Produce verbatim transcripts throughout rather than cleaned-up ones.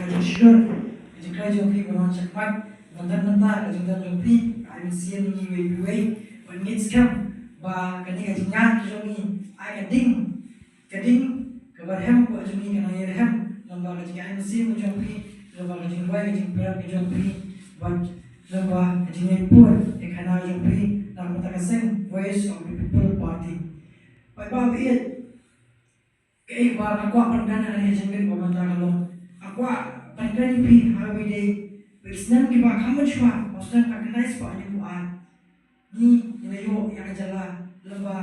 Ka jingshlur, ka jingkren jong phi ka long shakhmat, ban don mynta ka jingdon jong phi, ka ai mynsiem ïa ngi iwei pa iwei, ban ngeit skhem ba kane ka jingïaid ka jong ngi ai ka ding, ka ding kaba rhem ka jong ngi, ka nongïarhem lyngba ka jingai mynsiem ka jong phi, lyngba ka jingduwai ka jingpyrkhat ka jong phi, bad lyngba ka jingïaipur ïa ka khana jong phi na ka bynta ka seng Voice of the People Party. Paidbah ba ïeit, kaei kaba nga kwah ban kren ha kane ka jingmut ba mynta ka long, nga kwah ban kren ïa phi ha kaba ïadei bad ki snem kiba kham mynshuwa, ha u snem khatkhyndai spah hynñiewphew ar, ngi, ngi la ïoh ïa ka jylla lyngba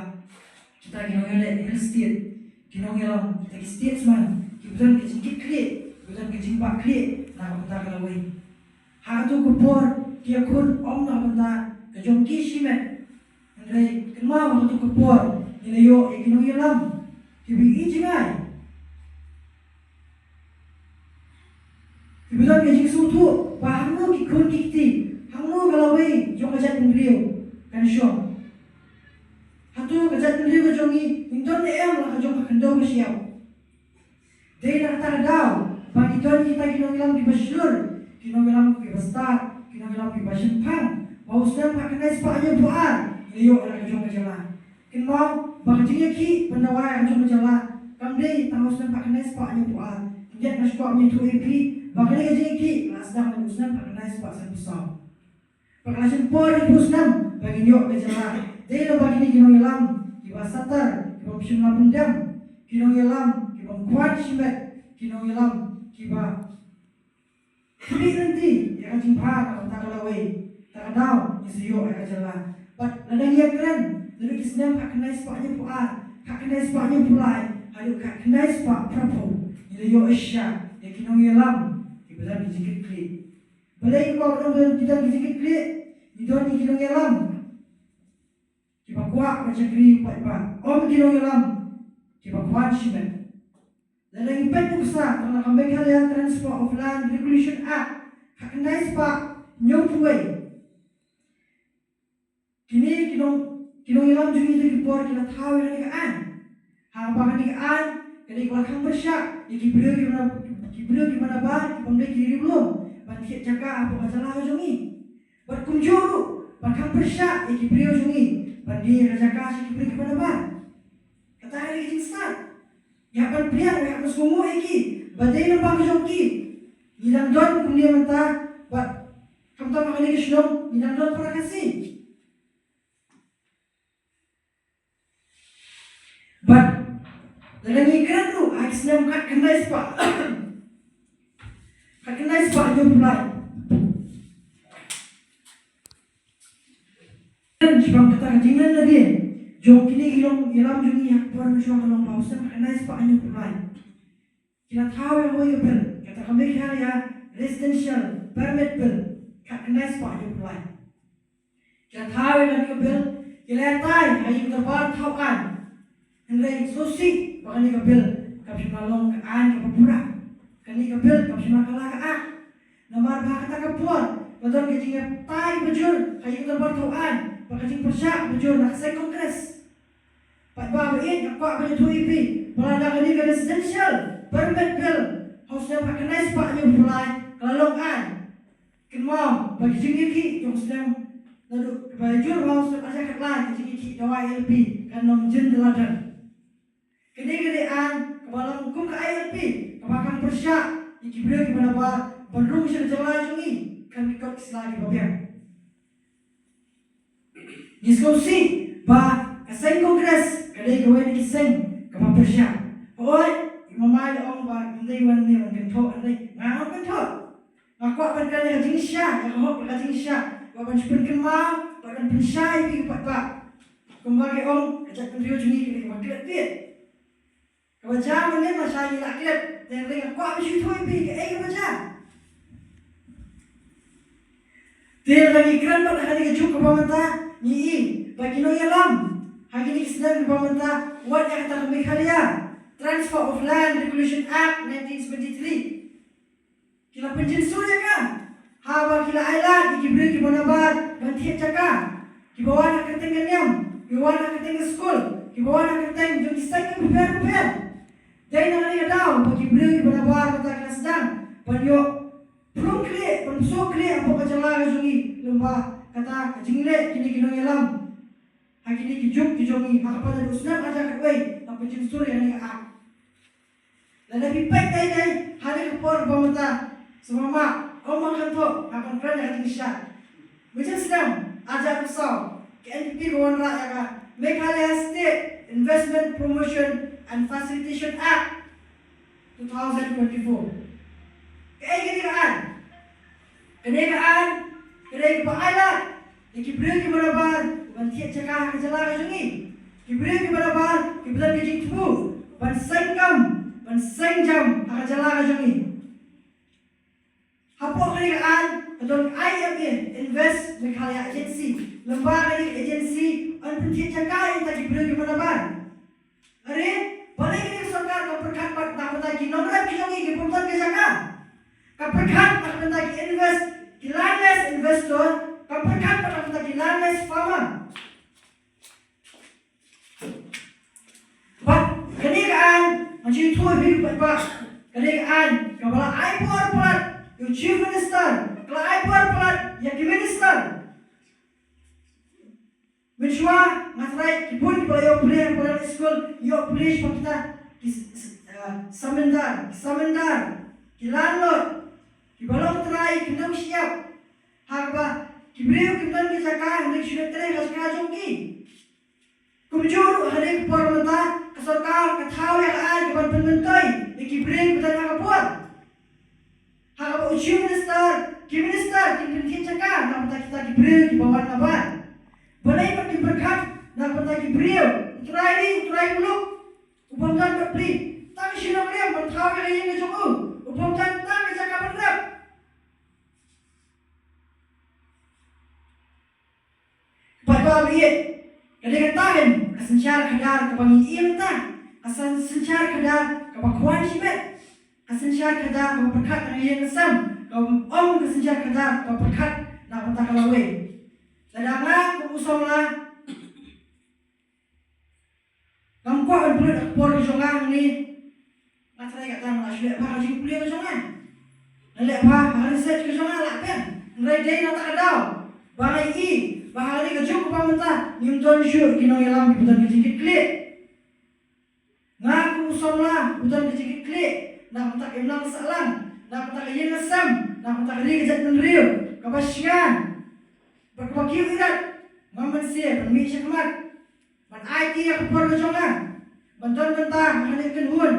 kita ki nongïaleh Hill State, ki nongïalam, kita ki statesman kiba don ka jingkitkhlieh, kiba don ka jingbakla na ka bynta ka lawei. Ha kato ka por ki ïakhun ym na ka bynta ka jong ki shimet. Hynrei kynmaw, ha kato ka por ngi la ïoh ïa ki nongïalam kiba i jngai, kiba don ka jingsngewthuh ba hangno ki khun ki kti, hangno ka lawei jong ka jaitbynriew kan shong. Hato ka jaitbynriew ka jong ngi ngin don ne em la ka jong ka khyndew ka shiaw? Dei na kata ka daw ba ngi don kita ki nongïalam kiba shlur, ki nongïalam kiba stad, ki nongïalam kiba shemphang, ba ha u snem khatkhyndai spah hynñiewphew ar ngi la ïoh ïa la ka jong ka jylla. Kynmaw ba ka jingïakhih ban dawa ïa ka jong ka jylla kam dei tang ha u snem khatkhyndai spah hynñiewphew ar. Khyndiat nga sngewkwah ban ïathuh ïa phi ba kane ka jingïakhih ka la sdang naduh u snem khatkhyndai spah sanphew saw. Ba ka la shim por hynñiewphew snem ba ngin ïoh ka jylla. Dei lyngba kine ki nongïalam kiba satar, kiba shim la pyndem, ki nongïalam kiba khwan shimet, ki nongïalam kiba khmih lynti ïa ka jingbha na ka bynta ka lawei, ta ka daw ngi sa ïoh ïa ka jylla. Bad lada ngi ïakren naduh ki snem khatkhyndai spah hynñiewphew ar, khatkhyndai spah hynñiewphew lai, haduh khatkhyndai spah phraphew, ngi la ïoh shisha ïa ki nongïalam kiba don ki jingkitkhlieh. Balei nga kwah ban ong ba ki don ki jingkitkhlieh? Ngi don ki nongïalam kiba kwah ban shakri, paidbah, ym ki nongïalam kiba khwan shimet. Lada ngi peit nuksa tang na ka Meghalaya Transfer of Land Regulation Act, khatkhyndai spah hynñiewphew wei, kine ki nong, ki nongïalam jong ngi ha kito ki por ki la thaw ïa kane ka aiñ. Haba kane ka aiñ ka dei kaba la khang pyrshah ïa ki briew kiba na, ki briew kiba nabar, kibym dei ki riewlum, ban thied jaka hapoh ka jylla ka jong ngi. Bad kumjuh ruh ban khang pyrshah ïa ki briew jong ngi ban die ïa ka jaka sha ki briew kiba nabar. Kata ka dei ka jingstad. Ïa ban pdiang, ïa ban sngewthuh ïa ki ba dei namar ka jong ki ngi dang don kumne mynta, bad khamtam ha kane ka shnong ngi dang don para Khasi. Bad lada ngi kren ruh ha ki snem khatkhyndai spah, khatkhyndai spah hynñiewphew lai, shaphang kata ka jinglen lade jong kine ki nongïalam jong ngi ha ka por mynshuwa ka long ba ha u snem khatkhyndai spah hynñiewphew lai ki la thaw ïa kawei ka bill, kata ka Meghalaya Residential Permit Bill, khatkhyndai spah hynñiewphew lai. Ki la thaw ïa kane ka bill, ki la ïatai ha ïing dorbar thaw aiñ. Hynrei sngewsih ba kane ka bill kam shym la long ka aiñ kaba pura. Kane ka bill kam shym la kylla ka Act. Namar ba ha kata ka por la don ka jingïatai ba jur ha ïing dorbar thaw aiñ bad ka jingpyrshah ba jur na ka seng Congress. Paidbah ba ïeit, nga kwah ban ïathuh ïa phi ba lada kane ka Residential Permit Bill ha u snem khatkhyndai spah hynñiewphew lai ka la long aiñ, kynmaw ba ki jingïakhih jong u snem, naduh ba jur ha u snem ar hajar khatlai, ki jingïakhih dawa I L P kan ym jin da la don. Kane ka dei aiñ kaba long kum ka I L P kaba khang pyrshah ïa ki briew kiba nabar ban rung sha ka jylla jong ngi, khlem ki kot ki sla kiba biang. Ngi sngewsih ba ka seng Congress ka dei kawei na ki seng kaba pyrshah. Hooid, i Mamai la ong ba ym dei wan ne wan kynthoh, hynrei nga ngam kynthoh. Nga kwah ban kren ïa ka jingshisha, ïa ka hok ka jingshisha, ba ban shu pynkynmaw, ba ban pynshai ïa phi ki paidbah. Kumba ki ong, ka jaitbynriew jong ngi ka dei kaba klet bit. Kaba jia mynne ma shai ngi la klet, te hynrei nga kwah ban shu ïathuh ïa phi kaei kaba jia. Te lada ngi kren bad ha kane ka juk kaba mynta, ngi i ba ki nongïalam ha kine ki snem kiba mynta, wat ïa kata ka Meghalaya Transfer of Land Regulation Act nineteen seventy-three. Ki la pynjynjar ïa ka haba ki la ailad ïa ki briew kiba nabar ban thied jaka, kiba wan ha kyrteng ka niam, kiba wan ha kyrteng ka skul, kiba wan ha kyrteng jong ki seng kiba bapher bapher. Dei na kane ka daw ba ki briew kiba nabar mynta ki la sdang ba ban ïoh pynlong khlieh, ban pynlong khlieh hapoh ka jylla ka jong ngi, lyngba kata ka jingleh kine ki nongïalam ha kine ki juk ki jong ngi, ha ka pyrthei u snem ar hajar khatwei, ka pynjynsur ïa kane ka Act. Lada phi peit dei dei ha kane ka por ba mynta, sngewbha ong ba kan thoh, ha kan kren ïa ka jingshisha. Mynta snem ar hajar arphew saw, ka N P P ka wanrah ïa ka Meghalaya State Investment Promotion and Facilitation Act two thousand twenty-four. Kaei kane ka aiñ? Kane ka aiñ ka dei kaba ailad ïa ki briew kiba nabar ban thied jaka ha ka jylla ka jong ngi. Ki briew kiba nabar kiba don ka jingthmu ban seng kam, ban seng jam ha ka jylla ka jong ngi. Hapoh kane ka aiñ ka don I M A, Invest Meghalaya Agency. Lyngba kane ka agency yn pynthied jaka ïa kita ki briew kiba nabar. Are, balei kane ka sorkar kam pyrkhat pat na ka bynta ki nongrep ki jong ngi kiba bym don ka jaka? Kam pyrkhat pat na ka bynta ki invest, ki landless investor, kam pyrkhat pat na ka bynta ki landless farmer. Bad kane ka aiñ, ngan shu ïathuh ïa phi paidbah, kane ka aiñ kaba la ai bor palat ïa u Chief Minister, ka la ai bor palat ïa ki minister. Mynshuwa nga tharai ki bun kiba la ïoh pule ha Paradise School, ïoh pule shaphang kita ki s-, s-, eh, samandar, ki samandar, ki landlord, kiba long trai, ki nongshyiap. Ha kaba ki briew kim don ki jaka, hynrei ki shu leit trei ha jaka jong ki. Kumjuh ruh ha kane ka por mynta ka sorkar ka thaw ïa ka aiñ kaban pynmyntoi ïa ki briew kiba don ha ka bor. Ha kaba u Chief Minister, ki minister kin pynthied jaka na ka bynta kita ki briew kiba wan nabar. Balei pat kim pyrkhat na ka bynta ki briew, u trai ri, u trai muluk, u bym don bad pli, tang shi nongrim ban thaw ïa ka ïing ka jong u, u bym don tang ka jaka ban rep. Paidbah ba ïeit, ka dei kata hi ka synshar khadar kaba ngi ïohi mynta, ka syn-, synshar khadar kaba kwah shimet, ka synshar khadar kaba pyrkhat na ka ïing ka sem, kaba ym ka synshar khadar kaba pyrkhat na ka bynta ka lawei. Lada nga kum u samla ngam kwah ban pynlut ïa ka por ka jong nga hangne, nga tharai kata nga la shu leh bha ka jingpule ka jong nga. Nga leh bha ka research ka jong nga lah pyn. Hynrei dei na kata ka daw ba nga ïohi ba ha kane ka juk kaba mynta ngim don shuh ki nongïalam kiba don ka jingkitkhlieh. Nga kum u samla uba don ka jingkitkhlieh na ka bynta ka imlang ka sahlang, na ka bynta ka ïing ka sem, na ka bynta ka ri ka jaitbynriew kaba shngaiñ bad kaba kiew irat. Ngam banse ban mih shakhmat ban aiti ïa ka por ka jong nga ban don bynta ha kane ka kynhun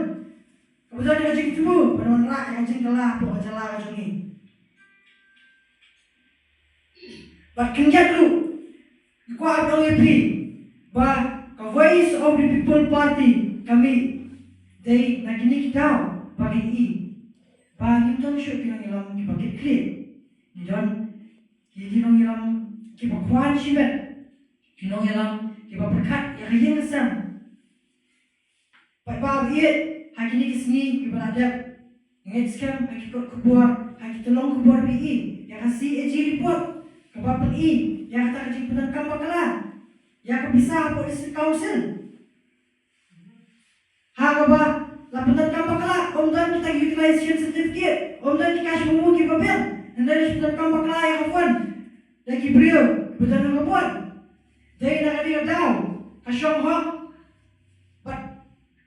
kaba don ïa ka jingthmu ban wanrah ïa ka jingkylla hapoh ka jylla ka jong ngi. Bad khyndiat ruh nga kwah ban ong ïa phi ba ka Voice of the People Party ka mih dei na kine ki daw ba ngi ïohi ba ngim don shuh ki nongïalam kiba kit khlieh. Ngi don ki, ki nongïalam kiba kwah shimet, ki nongïalam kiba pyrkhat ïa ka ïing ka sem. Paidbah ba ïeit, ha kine ki sngi kiba la dep, nga ngeit skhem ha ki kot khubor, ha ki tyllong khubor phi ïohi ïa ka C A G report kaba pyni ïa kata ka jingpyndonkam bakla ïa ka pisa hapoh District Council. Ha kaba la pyndonkam bakla, ym don kita ki utilization certificate, ym don ki cash memo kiba biang, hynrei la pyndonkam bakla ïa ka fund da ki briew ba don ha ka bor. Dei na kane ka daw ka shong hok bad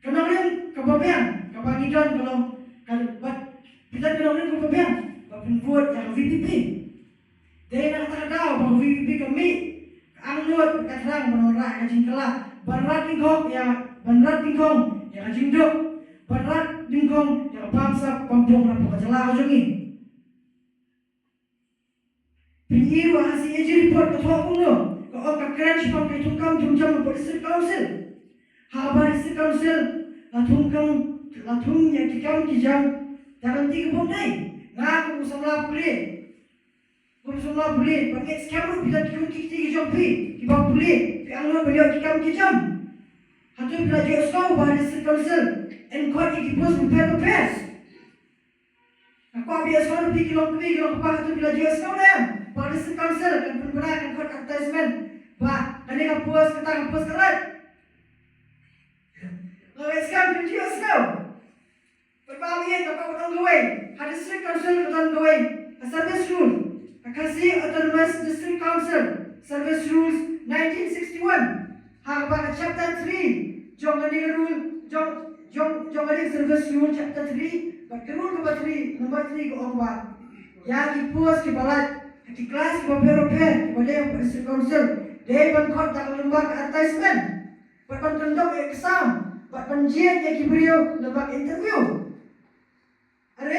ka nongrim kaba biang kaba ngi don ka long ka, bad kita ki nongrim kaba biang ba pynvote ïa ka V P P. Dei na kata ka daw ba ka V P P ka mih, ka angnud, ka thrang ban wanrah ïa ka jingkylla, ban rat dyngkhong ïa, ban rat dyngkhong ïa ka jingduk, ban rat dyngkhong ïa ka bamsap bampung hapoh ka jylla ka jong ngi. Phin ïohi ruh ha C A G report ka thoh kumno, ka ong ka kren shaphang ka thungkam thungjam hapoh District Council. Haba District Council la thungkam, la thung ïa ki kam ki jam da ka lynti kaba ym dei. Nga kum u samla pule, kum u samla pule, ba ngeit skhem ruh phi don ki khun ki kti ki jong phi kiba pule, phi angnud ban ïoh ki kam ki jam. Hato phi la ju sngew ba District Council yn khot ïa ki post bapher bapher? Nga kwah phi ïohsngew, phi ki long kmie ki long kpa, hato phi la ju ïohsngew ne em ba District Council kan pynbna, kan khot advertisement ba kane ka post, kata ka post ka lait? Nga ngeit skhem phim ju ïohsngew. Ba ïa ka ba ong kawei, ha District Council ka don kawei ka service rule, ka Khasi Autonomous District Council Service Rules nineteen sixty-one. Ha kaba ka chapter three jong kane ka rule, jong jong jong kane ka service rule, chapter three, bad ka rule kaba three, number three, ka ong ba ïa ki post kiba lait ha ki class kiba pher bapher kiba dei ha District Council, dei ban khot da ka lyngba ka advertisement, bad ban conduct exam, bad ban jied ïa ki briew lyngba ka interview. Are,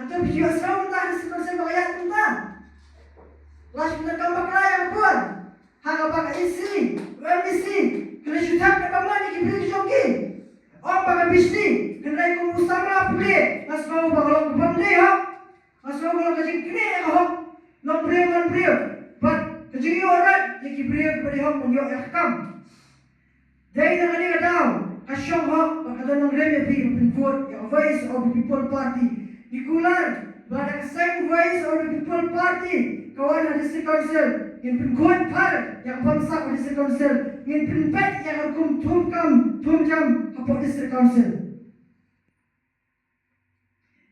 hato phi ïohsngew mynta ha District Council ba ka ïaid mynta? Lashai mynta kam bakla ïa ka por ha kaba ka EC, MDC ki la shu thep katba mon ïa ki briew ki jong ki. Ong ba ka Bishni, hynrei kum u samla pule, nga sngew ba ka long kaba ym dei hok. Nga sngew ka long ka jingknieh ïa ka hok nongbriew manbriew bad ka jingïoh rat ïa ki briew kiba dei hok ban ïoh ïa ka kam. Dei na kane ka daw ka shong hok bad ka don nongrim ïa phi ban pynvote ïa ka Voice of the People Party. Ngi kular ba da ka seng Voice of the People Party ka wan ha District Council, ngin pynkhuid phar ïa ka bamsap ha District Council, ngin pynpeit ïa ka rukom thung kam thung jam hapoh District Council.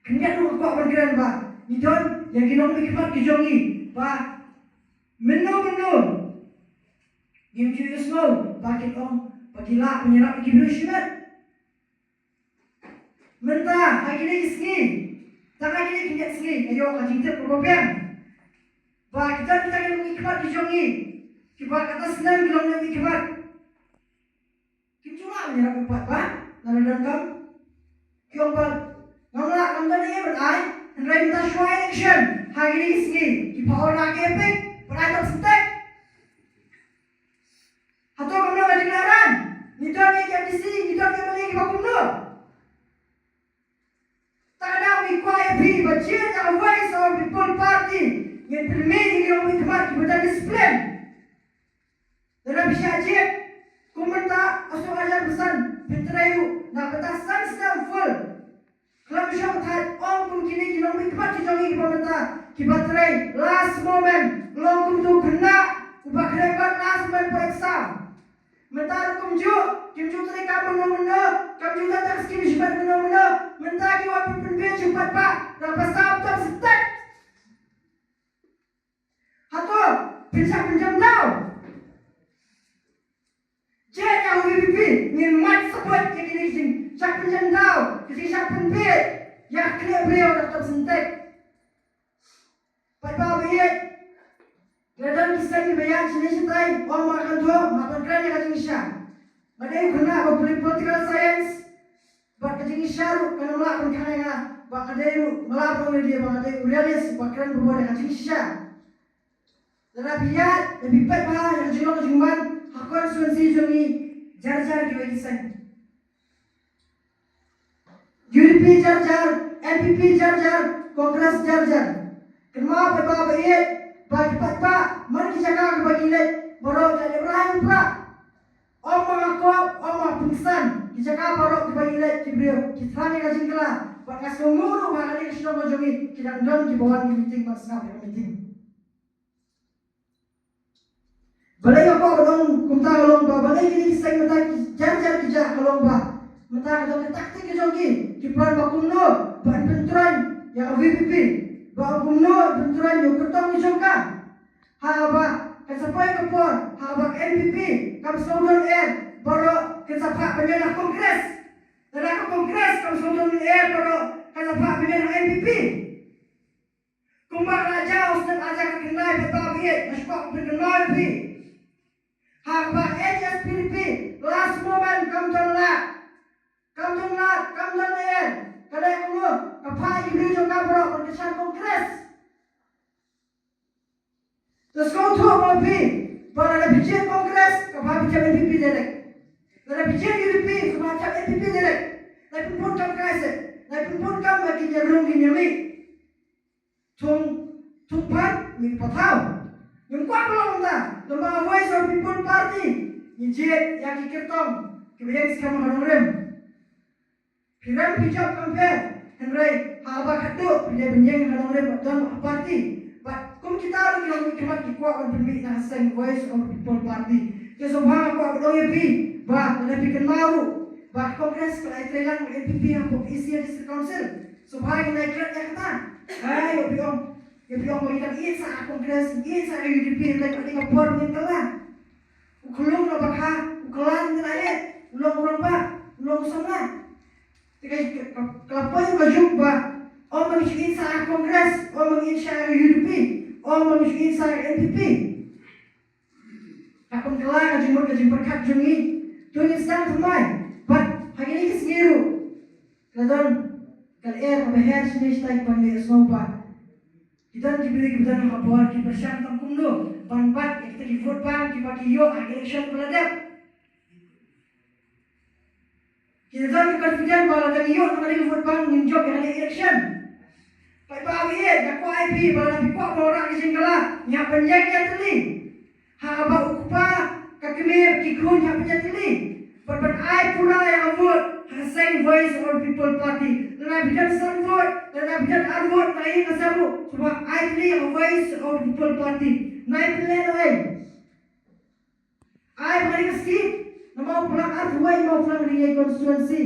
Khyndiat ruh nga kwah ban kren ba ngi don ïa ki nongmihkhmat ki jong ngi ba mynno mynno ngim ju ïohsngew ba kin ong ba ki lah ban ïarap ïa ki briew shimet. Mynta ha kine ki sngi, tang ha kine ki khyndiat sngi nga ïoh ka jingtip kaba biang ba ki don kita ki nongmihkhmat ki jong ngi kiba kata snem ki long nongmihkhmat. Kim ju lah ban ïarap ïa u paidbah na la donkam. Ki ong ba ngam lah, ngam don ei ei ban ai. Hynrei mynta shuwa election ha kine ki sngi ki pha ora ki EPIC ban ai tang syntek. Hato kam long ka jinglehraiñ? Ngi don ïa ki MDC, ngi don ïa ki MLA kiba kumno? Te ka daw ngi kwah ïa phi ba jied ïa ka Voice of People Party, ngin pynmih ïa ki nongmihkhmat kiba don discipline. Lada phi shah jied kum mynta, ha shuwa hajar percent phin trei ruh na ka bynta san snem full. Khlem shong thait, ong kum kine ki nongmihkhmat ki jong ngi kiba mynta kiba trei last moment, long kum uto u khynnah uba khreh kot last moment poh exam. Mynta ruh kumjuh, kim ju trei kam mynno mynno, kam ju don tang ka skim shimet mynno mynno. Mynta ki wan pynbeit sha u paidbah da kaba sap tang syntek. Hato phin shah pynjem daw? Jied ïa u VPP, ngin mad sabuit ïa kine ki jingshah pynjem daw, ki jingshah pynbeit ïa ka khlieh briew da ka tang syntek. Paidbah ba ïeit, la don ki seng kiba ïaid shane shatai, ong ma kan thoh, ma kan kren ïa ka jingshisha. Nga dei u khynnah ba pule political science, bad ka jingshisha ruh kan ym lah ban khang ïa nga, ba nga dei ruh, nga lah ban ong ïa lade ba nga dei u realist ba kren bha bha ïa ka jingshisha. Lada phi ïaid, lada phi peit bha ïa ka jinglong ka jingman ha constituency jong ngi, jar jar kiwei ki seng. UDP jar jar, NPP jar jar, Congress jar jar. Kynmaw paidbah ba ïeit, ba ki paidbah man ki jaka kiba ngi leit baroh ki la leh bha ïa u prah. Ym ma nga kop, ym ma nga pynsan, ki jaka baroh kiba ngi leit ki briew ki thrang ïa ka jingkylla. Bad nga sngewnguh ruh ba ha kane ka shnong ka jong ngi ki dang don kiba wan ki meeting ban sngap ïa ka meeting. Balei nga kwah ban ong kumta ka long ba, balei kine ki seng mynta ki jar jar ki jah ka long ba mynta ka don ka taktik ka jong ki, ki plan ba kumno ban pyntroiñ ïa ka VPP, ba kumno ban pyntroiñ ïa u kyrtong ka jong ka. Ha kaba kan sa poi ka por ha kaba ka NPP kam sngewdon eh, baroh kan sa phah ban ïaid ha Congress. Lada ka Congress kam sngewdon eh, baroh kan sa phah ban ïaid ha NPP. Kumba ka la jia u snem ar hajar khyndai, paidbah ba ïeit, nga shu kwah ban pynkynmaw ïa phi. Ha kaba HSPDP last moment kam don lad, kam don lad, kam don lad. Ka leh kumno? Ka phah ïa ki briew jong ka baroh ban kyrshan Congress. Te sngewthuh ma phi ba lada phi jied Congress ka phah phi thep NPP direct. Lada phi jied UDP ka phah thep NPP direct. Lada pynbun kam kai se, lada pynbun kam ba kin ïa rung kin ïa mih. Thung, thung pat mih pathaw. Ngim kwah ba long kumta. Namar Voice of People Party ngi jied ïa ki kyrtong kiba ïeng skhem ha nongrim. Phi rem phi jop kam pher, hynrei ha kaba khatduh phi dei ban ïeng ha nongrim bad don ha party. Bad kum kita ruh ki nongmihkhmat ki kwah ban pynmih na ka seng Voice of People Party. Te sngewbha nga kwah ban ong ïa phi ba lada phi kynmaw ruh Ba ka Congress ka la ïatrei lang bad N P P hapoh East District Council. Sngewbha ngin ai kren ïa kata. Ai, ïa phi ong, ïa phi ong ba ngi dang ïeit sa ha Congress, ïeit sa ha U D P, hynrei ka dei ka por ngin kylla. U khyllung na bakha, u khyllung na eh, u long u rangbah, u long u samla. Te ka, ka, ka la poi ka juk ba ym ban shu ïeit sa ha Congress, ym ban ïeit sa ha U D P, ym ban shu ïeit sa ha N P P. Ka pynkylla ka jingmut ka jingpyrkhat jong ngi. To ngin sdang thymmai. Bad ha kine ki sngi ruh, ka la don ka lyer kaba her shane shatai ba ngi la ïohsngew ba ki don ki briew kiba don ha ka bor ki pyrshang tang kumno ban bat ïa kita ki vote bank kiba ki ïoh ha ki election ba la dep. Ki la don ka confident ba lada ngi ïoh tang kane ka vote bank ngin jop ïa kane ka election. Paidbah ba ïeit, nga kwah ïa phi ba lada phi kwah ban wanrah ka jingkylla, ngi hap ban ïeng ïatylli. Ha kaba u kpa, ka kmie bad ki khun ki hap ban ïatylli. Bad ban ai pura ïa ka vote ha ka seng Voice of the People Party. Lada phi don san vote, lada phi don ar vote, na ïing ka sem ruh, sngewbha ai tylli ïa ka Voice of the People Party. Nai pynlehnoh ei. Ai ba ka dei ka seat na Mawphlang, arphew wei Mawphlang Ri-ïeng constituency.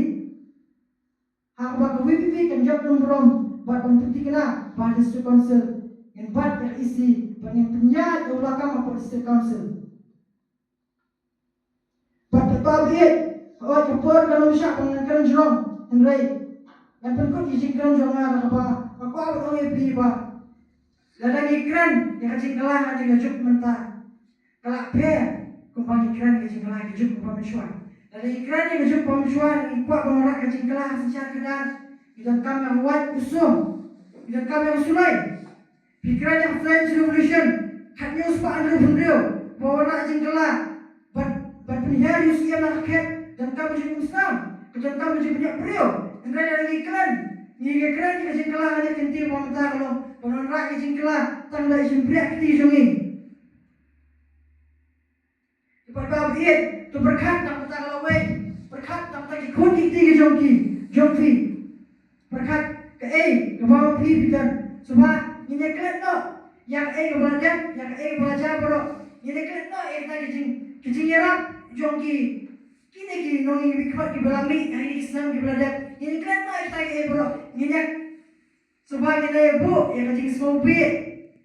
Ha kaba ka V P P kan jop lum burom bad ban pynthikna ba ha District Council ngin bat ïa ka E C bad ngin pynïaid ïa u lakam hapoh District Council. Bad paidbah ba ïeit, hooid ka por kan ym shah ban ngan kren jrong, hynrei ngan pynkut ïa ka jingkren jong nga da kaba nga kwah ban ong ïa phi ba lada ngi kren ïa ka jingkylla ha kane ka juk mynta, ka la pher kumba ngi kren ïa ka jingkylla ha ka juk kaba mynshuwa. Lada ngi kren ïa ka juk kaba mynshuwa, lada ngi kwah ban wanrah ka jingkylla ha synshar khadar, ngi donkam ïa ka wait u sum, ngi donkam ïa ka suloi. Phi kren ïa ka French Revolution, khathynñiew spah hynriewphew hynriew, ba wanrah jingkylla ban, ban pynhiar ïa u Syiem na ka khet, donkam ka jingim snam, ka donkam ka jingpynïap briew. Hynrei lada ngi kren, ngi, ngi kren ïa ka jingkylla ha kane ka kynti ba mynta ka long ban wanrah ïa ka jingkylla tang da ka jingpynïap kti jong ngi. Te paidbah ba ïeit, to pyrkhat tang mynta ka lawei, pyrkhat tang mynta ki khun ki kti ki jong ki, jong phi. Pyrkhat kaei kaba ma phi phi don. Sngewbha ngin ïa klet noh ïa kaei kaba la dep, ïa kaei kaba la jia baroh. Ngin ïa klet noh ïa kita ki jing, ki jingïarap jong ki, kine ki nongmihkhmat kiba la mih ha kine ki snem kiba la dep. Ngin ïa klet noh ïa kita kiei baroh. Ngin ïa Sngewbha ngin ïa buh ïa ka jingsngewbha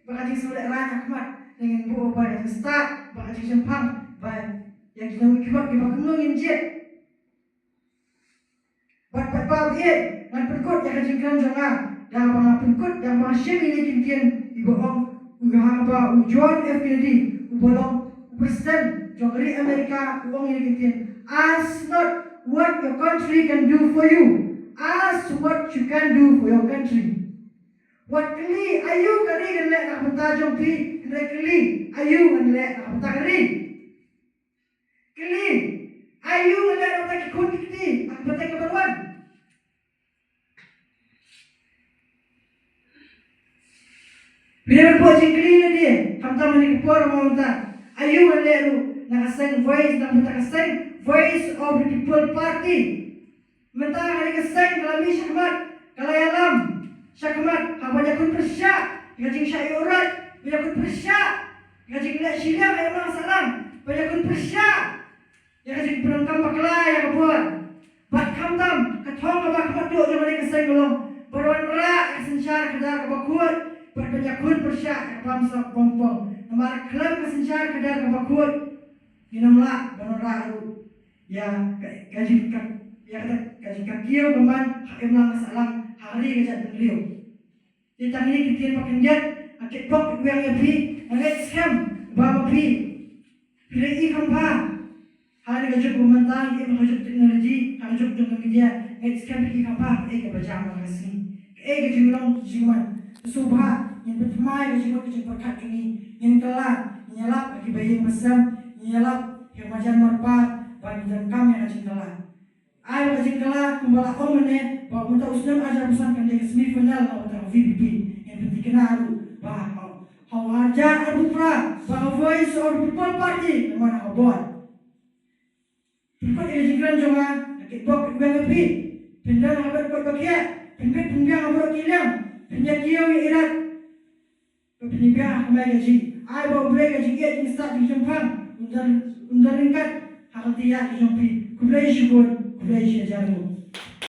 bad ka jingsngewlehraiñ ha khmat. Ngin buh ba ka jingstad bad ka jingshemphang ba ïa ki nongmihkhmat kiba kumno ngin jied. Bad paidbah ba ïeit, ngan pynkut ïa ka jingkren jong nga da ba nga pynkut, da ba nga shim ïa kine ki ktien kiba ong, u ha ba u John F Kennedy uba long u president jong ka ri Amerika u ong ïa kine ki ktien, "Ask not what your country can do for you, ask what you can do for your country." Wat kylli aïu ka ri kan leh na ka bynta jong phi, hynrei kylli aïu ngan leh na ka bynta ka ri. Kylli aïu ngan leh na ka bynta ki khun ki kti ha ka bynta ka ban wan. Phi dei ban buh jingkylli lade, khamtam ha kane ka por ba mynta. Aïu ngan leh ruh na ka seng Voice, na ka bynta ka seng Voice of the People Party. Mynta kane ka seng ka la mih shakhmat, ka la ïalam shakhmat ha ban ïakhun pyrshah ïa ka jingshah ïoh rat, ban ïakhun pyrshah ïa ka jingleh shiliang ha imlang sahlang, ban ïakhun pyrshah ïa ka jingpyndonkam bakla ïa ka bor. Bad khamtam ka thong kaba kham duh jong kane ka seng ka long ban wanrah ïa ka synshar khadar kaba khuid bad ban ïakhun pyrshah ïa ka bamsap bampong. Namar khlem ka synshar khadar kaba khuid ngin ym lah ban wanrah ruh ïa ka, ka jing, ka, ïa ka, ka jingkiew ka man ha imlang ka sahlang ha ka ri ka jaitbynriew. Te tang kine ki ktien ba khyndiat nga kitbok kitwiang ïa phi, nga ngeit skhem ba ma phi phi la i kham bha ha kane ka juk ba mynta, ngi im ha ka juk technology, ha ka juk jong ka media, nga ngeit skhem phi i kham bha kaei kaba jia man la ka sngi, kaei ka jinglong jingman. Te sngewbha ngin pynthymmai ka jingmut ka jingpyrkhat jong ngi, ngin kylla, ngin ïalap ha kiba ïing ba sem, ngin ïalap ha ki marjan marpa ba ngin donkam ïa ka jingkylla. Ai ba ka jingkylla kumba la ong mynne ba mynta u snem ar hajar arphew san kan dei ka semi final na ka bynta ka V P P. Ngin pynthikna ruh ba ha u ar hajar arphew phra ba ka Voice of the People Party kan wan ha ka bor. Pyrkhat ïa ka jingkren jong nga, nga kitbok kitwiang ïa phi. Phin don ha ka beit koit ba khiah, phin bit phin biang ha baroh ki liang, phin ïa kiew ïa i rat. Ba phin ïa biang ha ka mai ka jing. Ai ba U Blei ka jingïeit jingstad jingshemphang un don, un don ryngkat ha ka lynti ïaid ka jong phi. Khublei shibun. Khublei shihajar nguh.